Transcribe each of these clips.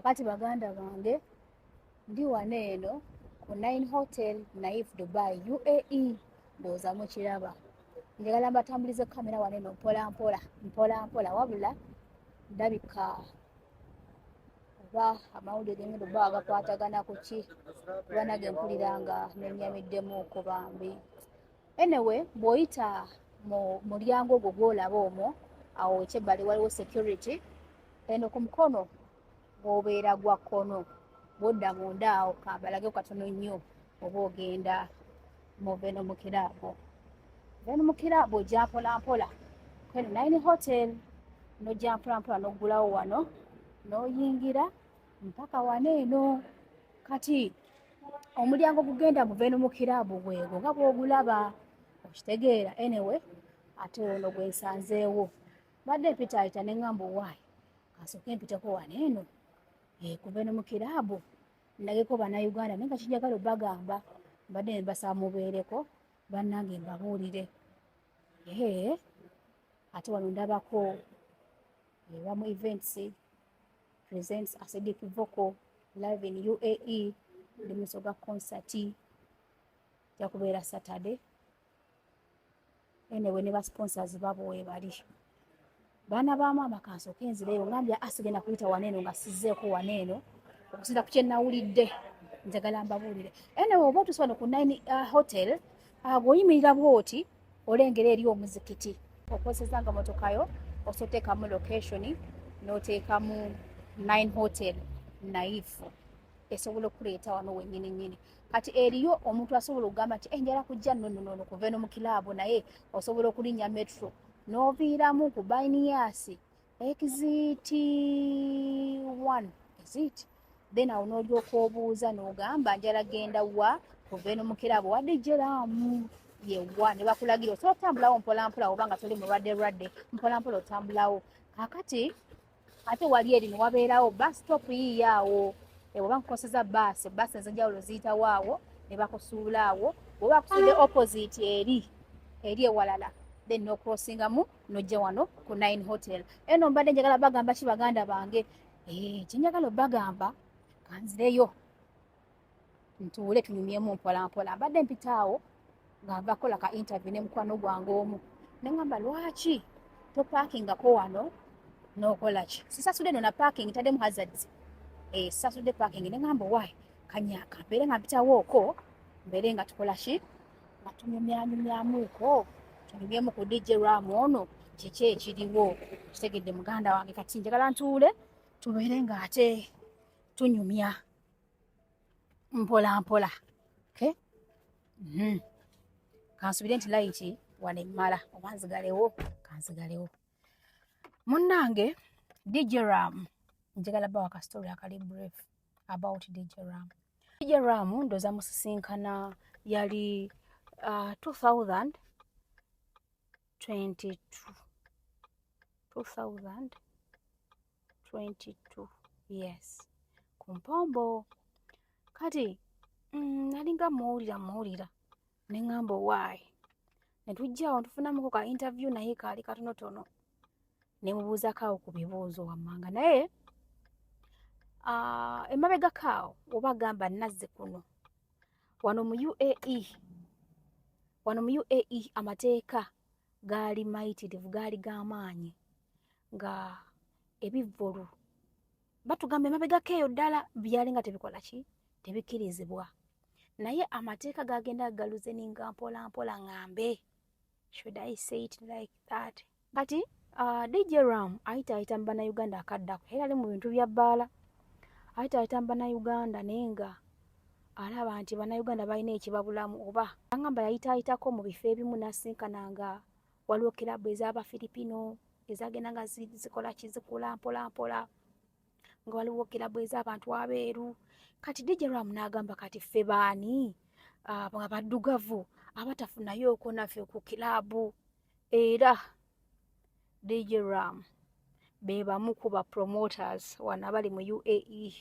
Kakati baganda bange, ndi wano eno ku Nine Hotel, Naif, Dubai, UAE. Ndowooza mukiraba. Njagala mbatambulize kamera wano eno mpola mpola mpola mpola, wabula ndabika oba amawulire gengenda oba agakwatagana ku ki, kuba nage mpulira nga nenyamiddemuuko bambi. Anyway, bw'oyita mu mulyango ogwo gw'olaba omwo awo ekyebbali, waliwo security eno ku mukono gw'obeera gwa kkono. Bw'odda munda awo, kambalage katono nnyo, oba ogenda mu Venom Club. Venom Club ojja mpola mpola kweno Nine Hotel, nojja mpola mpola n'oggulawo wano n'oyingira mpaka wano eno. Kati omulyango gugenda mu Venom Club gwego nga bw'ogulaba, okitegeera? Anyway, ate ono gwensanzeewo, mbadde mpitaayita ne ŋŋamba, owaayi, kansooke mpiteko wano eno ku Venom Club ndageko Bannayuganda. Naye nga kinjagala obagamba, mbadde mbasaba mubeereko bannange mbabuulire. Ee, ate wano ndabako Ramu Events presents Acidic Vocal live in UAE, ndi Musoga concert ja kubeera Saturday. Anyway, ne ba sponsors babo webali. Baana ba maama, kansooke nzireyo. Ngambye asigenda kuyita wano eno nga sizzeeko wano eno okusinza ku kye nawulidde, njagala mbabuulire. Anyway, oba otuuse wano ku Nine Hotel, bw'oyimirira bw'oti olengera eri omuzikiti. Okozesa nga motokayo, osobola oteekamu location n'oteekamu Nine Hotel Naifu, esobola okuleeta wano wennyini nnyini. Kati eriyo omuntu asobola okugamba nti enjala kujja nno nno no kuva eno mu kilaabu, naye osobola okulinnya metro n'oviiramu ku Baniyas exit 1 exit, then awo n'olyoka obuuza n'ogamba, "Njala genda wa kuva eno mu kirabo wa DJ Ram yewa?" Ne bakulagira. Osobola otambulawo mpolampola oba nga toli mulwadde lwadde, mpolampola otambulawo. Kakati ate wali eri newabeerawo bus stop yiiyo awo. Oba nkukoseza baasi, baasi ez'enjawulo ziyitawo awo ne bakusuula awo. Bw'oba bakusuudde opposite eri eri ewalala, then n'ocrossingamu n'ojja wano ku Nine Hotel. Eno mbadde njagala bagamba ki, baganda bange? Kyenjagala obagamba, kanzireyo ntuule tunyumyemu mpolampola. Mbadde mpitaawo nga nva kukola ka interview ne mukwano gwange omu, neŋŋamba, "Lwaki topaakingako wano n'okola ki?" Sisasudde no na parking, ntaddemu hazards, sisasudde parking. Neŋŋamba, "Why kanyaka mbeere nga mpitawo okwo, mbeere nga tukola ki, nga tunyumyanyumyamuuko, tunyumyemu ku DJ Ram ono, kiki ekiriwo?" Kitegedde, muganda wange? Kati njagala ntuule tubeere ng'ate tunyumya mpola mpola. Okay? Kansubire nti light wano emmala, oba nzigalewo? Kanzigalewo. Munnange, DJ Ram, njagala bawa ka story akali brief about DJ Ram. DJ Ram ndoza musisinkana yali 2022, 2022, yes, ku mpombo. Kati nalinga muwulira muwulira, ne ŋŋamba, "Owaayi." Ne tujja awo tufunamuko ka interview, naye kaali katonotono, ne mubuuzako awo ku bibuuzo wammanga. Naye emabegako awo, oba gamba nazze kuno wano mu UAE, wano mu UAE amateeka gaali mayitirivu, gaali g'amaanyi, nga ebivvulu batugamba emabegako eyo ddala byali nga tebikola ki, tebikkirizibwa. Naye amateeka gagenda galooseninga mpola mpola, ŋŋambe, should I say it like that? Kati DJ Ram ayita ayita mu Bannayuganda akaddako, era ali mu bintu bya bbaala, ayita ayita mu Bannayuganda, naye nga alaba nti Bannayuganda balina ekibabulamu. Oba agamba yayitaayitako mu bifo ebimu n'asinkana nga waliwo kirabu ez'Abafiripino ezagenda nga zikola ki, zikula mpola mpola, nga waliwo kirabu ez'abantu abeeru. Kati DJ Ram n'agamba, "Kati ffe baani abaddugavu abatafunayooko naffe ku kiraabu?" Era DJ Ram be bamu ku ba promoters wano abali mu UAE.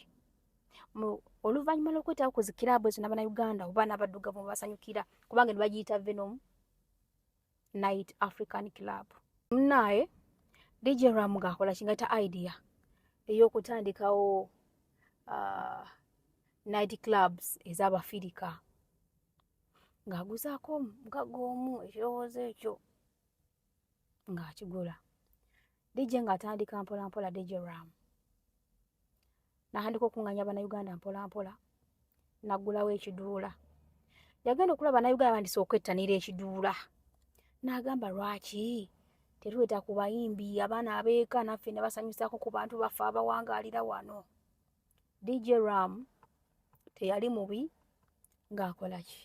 Oluvannyuma lw'okwetawo ku zikiraabu ezo n'Abannayuganda oba n'abaddugavu basanyukira, kubanga ne bagiyita Venom Night African Club. Munaaye, DJ Ram ng'akola kingayita idea ey'okutandikawo. night clubs ez'Abafirika, ng'aguzaako omugagga omu ekirowoozo ekyo ng'akigula. DJ ng'atandika mpola mpola, DJ Ram n'atandika okunganya Bannayuganda mpola mpola, n'aggulawo ekiduula. Yagenda okulaba Bannayuganda bandise okwettanira ekiduula, n'agamba lwaki tetuleeta ku bayimbi abaana abeeka naffe ne basanyusaako ku bantu baffe abawangaalira wano. DJ Ram teyali mubi ng'akola ki,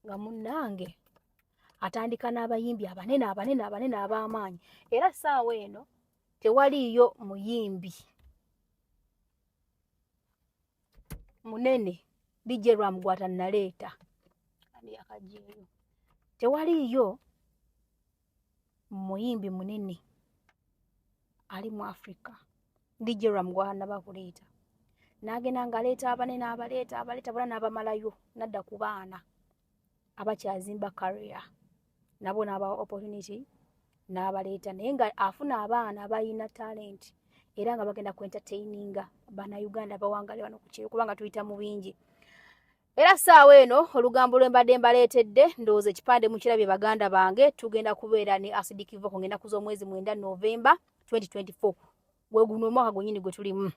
nga munnange atandika n'abayimbi abanene abanene abanene ab'amaanyi, era ssaawa eno tewaliiyo muyimbi munene DJ Ram gw'atannaleeta. Ani yakagyeyo? Tewaliiyo muyimbi munene ali mu Africa DJ Ram gw'atannaba kuleeta. N'agenda ng'aleeta abanene, abaleeta abaleeta bonna n'abamalayo, n'adda ku baana abakyazimba career, nabo n'abawa opportunity n'abaleeta, naye nga afuna abaana abalina talent era nga bagenda ku entertaininga Bannayuganda bawangaale wano ku kyeyo, kubanga tuyita mu bingi. Era ssaawa eno olugambo lwe mbadde mbaleetedde, ndowooza ekipande mukirabye baganda bange, tugenda kubeera ne Acidic Vokoz ng'ennaku z'omwezi 9 November 2024, gwe guno omwaka gwennyini gwe tulimu.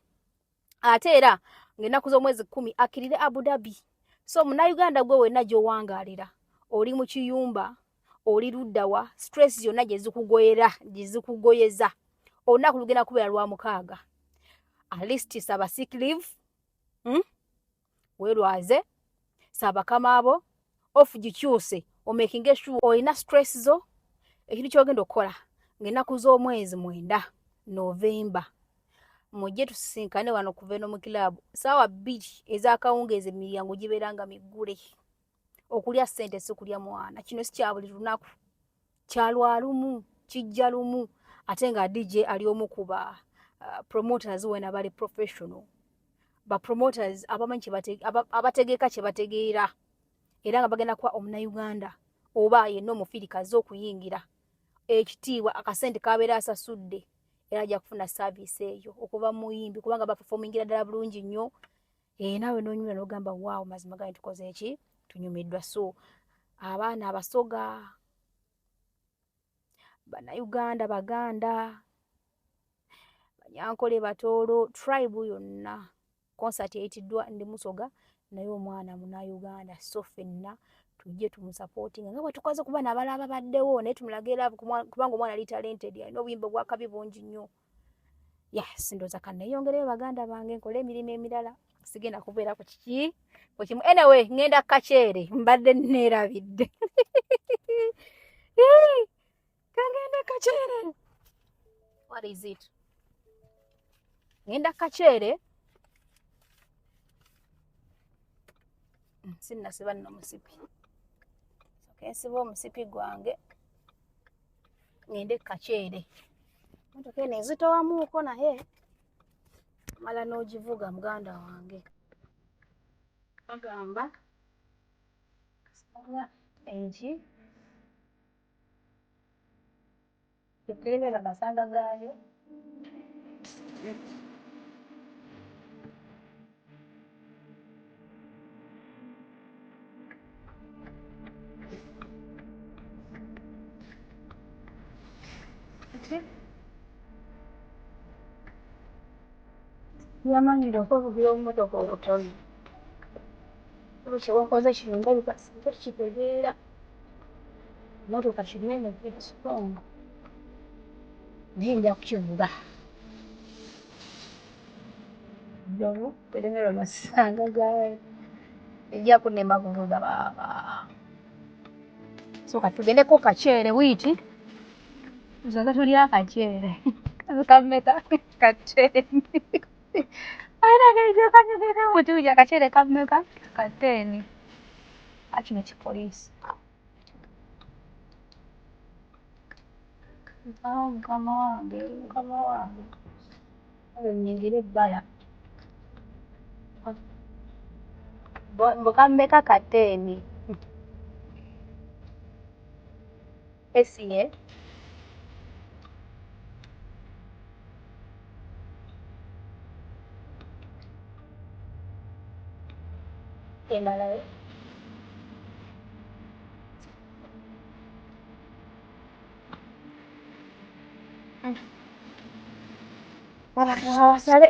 Ate era ng'ennaku z'omwezi 10 akkirire Abu Dhabi. So Munnayuganda gwe wenna gy'owangaalira, oli mu kiyumba, oli luddawa, stress yonna gye zikugoyera gye zikugoyeza, olunaku lugenda kubeera lwa mukaaga. At least saba sick leave, Weerwaze, saba kamaabo off gikyuse, omakinge sure olina stress zo. Ekintu ky'ogenda okukola ng'ennaku z'omwezi 9 November, mujje tusisinkane wano ku Venom Club ssaawa 2 ez'akawungeezi, emiryango gibeera nga miggule. Okulya ssente si kulya mwana, kino si kya buli lunaku, kya lwalumu, kijja lumu, ate nga DJ ali omu ku ba promoters wena bali professional, ba promoters abamanyi abategeka kye bategeera, era nga bagenda kuwa Omunnayuganda oba yenna Omufirika azze okuyingira ekitiibwa, akasente kabeera asasudde, era ajja kufuna service eyo okuva mu muyimbi, kubanga baperformingira ddala bulungi nnyo. Naawe n'onyumira n'ogamba waawo, mazima gani tukoze eki, tunyumiddwa. So abaana Abasoga, Bannayuganda, Baganda, Banyankole, Batooro, tribe yonna, concert eyitiddwa Ndi Musoga naye omwana Munnayuganda, so ffenna tujje tumusupportinga nga bwe tukoze ku baana abalala babaddewo, naye tumulage love kubanga omwana ali talented, alina obuyimba obwakabi bungi nnyo. Yes, ndowooza kanneeyongereyo baganda bange, nkole emirimu emirala, sigenda kubeera ku kiki ku kimu. Anyway, ŋŋenda Kakyere, mbadde neerabidde. Kangende Kakyere. What is it? Ŋŋenda Kakyere. Sinnasiba nno musipi. Sooka nsibe omusipi gwange ŋŋende Kakyere. Motoka eno ezitowamuuko naye mala n'ogivuga muganda wange. Bagamba enki teteremera masanga gaayo. Yamanyire okwevugira obumotoka obutono. Kye wakoze kino ndabika singa kitegeera. Emmotoka kinene, very strong, naye nja kukivuga. Njovu teremerwa masanga gaayo, ejja kunnema kuvuga baaba. So kati tugendeko Kakyere bwiti, tusooke tulye akaceere. Kammeka? Ka 10. Alina engeri gy'okanyumiramu mutuuja, akaceere kammeka? Ka 10. Kino kipoliisi. Oh mukama wange, mukama wange. Kale nnyingire ebbala. Mbu kammeka? Ka 10. Esiye. Endala. Basale.